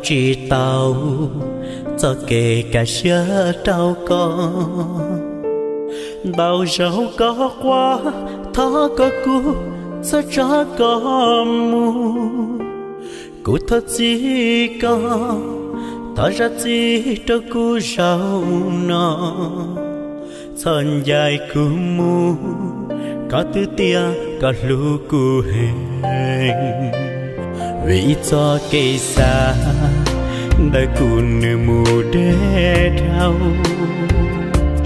tsis tau txoj kev kaj siab rau koj. Ntau zaus koj quaj thov kom kuv txhob tso koj mus. Kuv thov txim koj, thov zam txim rau kuv zaum no. Txhob ncaim kuv mus, koj twb tias koj hlub kuv heev. Vim txoj kev xav ntawm kuv nws mus deb dhau,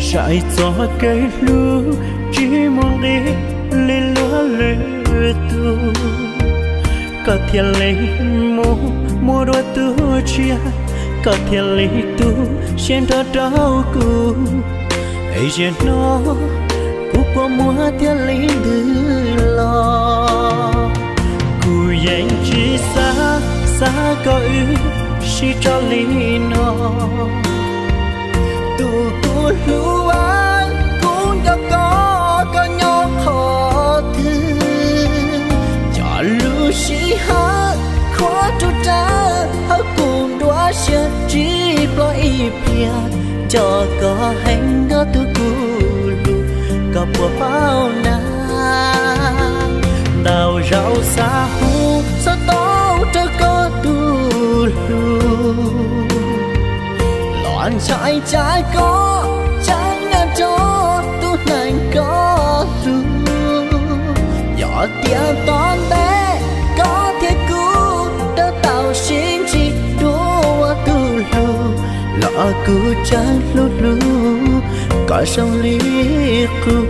saib txoj kev hlub tsis muaj nqis li luag lwm tus. Koj thiaj li mus muaj dua tus tshiab, koj thiaj li tu siab nrog rau kuv. Es zaum no kuv kua muag thiaj li ntws los. Kuv yeej tsis xav, xav kom wb sib tso li no. Tus kuv hlub, kuv nco koj, koj nyob qhov twg? Cov lus sij hawm khuab rau rawv hauv kuv nruab siab tsis plob ib pliag. Nco koj heev, koj tus kuv hlub, koj puas paub na? Ntau zaus xav hu xov tooj rau koj tus hlub, los ntshai tsam koj tseem nyob nrog tus neeg koj hlub. Yog tias tom ntej koj thiab kuv rov tau sib ntsib dua tus hlub, los kuv tseem hlub hlub koj zoo li qub.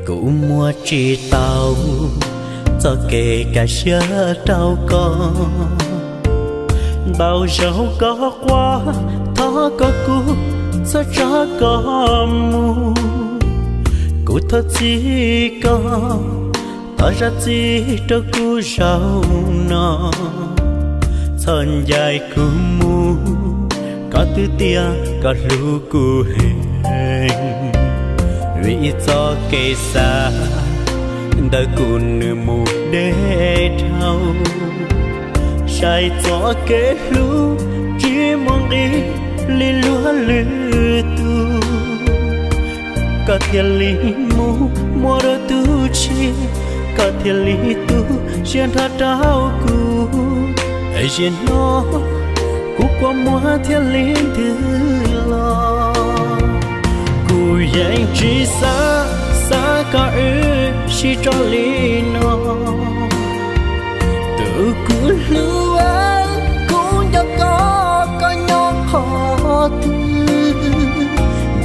Kuv muab tsis tau txoj kev kaj siab rau koj. Ntau zaus koj quaj thov kom kuv txhob tso koj mus. Kuv thov txim koj, thov zam txim rau kuv zaum no. Txhob ncaim kuv mus, koj twb tias koj hlub kuv heev. Vim txoj kev xav ntawm kuv nws mus deb dhau, saib txoj kev hlub tsis muaj nqis li luag lwm tus. Koj thiaj li mus muaj dua tus tshiab, koj thiaj li tu siab nrog rau kuv. Es zaum no kuv kua muag thiaj li ntws los. Kuv yeej tsis xav, xav kom wb sib tso li no. Tus kuv hlub, kuv nco koj, koj nyob qhov twg?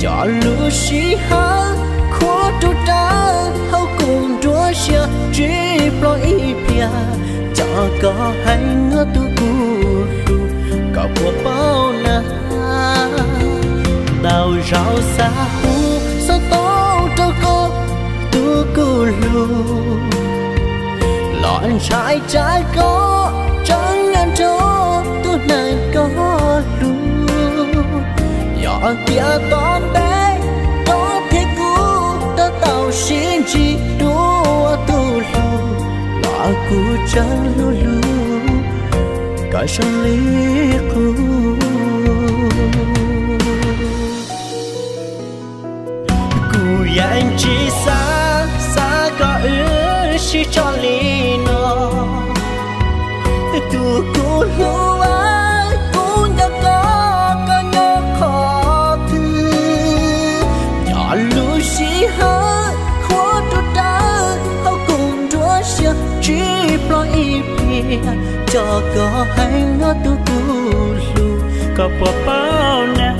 Cov lus sij hawm khuab rau rawv hauv kuv nruab siab tsis plob ib pliag. Nco koj heev, tus kuv hlub, koj puas paub na? Ntau zaus xav hu xov tooj rau koj tus kuv hlub, los ntshai tsam koj tseem nyob nrog tus neeg koj hlub. Yog tias tom ntej koj thiab kuv rov tau sib ntsib dua tus hlub, los kuv tseem hlub hlub koj zoo li qub. Kuv yeej tsis xav, xav kom wb sib tso li no. Tus kuv hlub, kuv nco koj, koj nyob qhov twg? Cov lus sij hawm khuab rau rawv hauv kuv nruab siab tsis plob ib pliag. Nco koj heev, tus kuv hlub, koj puas paub na?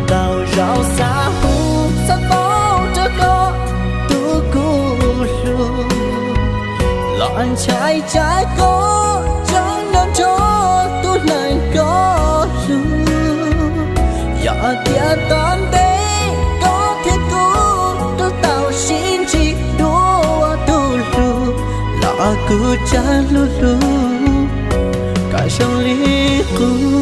Ntau zaus xav hu xov tooj rau koj Ntshai tsam koj tseem nyob nrog tus neeg koj hlub. Yog tias tom ntej koj thiab kuv rov tau sib ntsib dua tus hlub, los kuv tsa hlub hlub koj zoo li qub.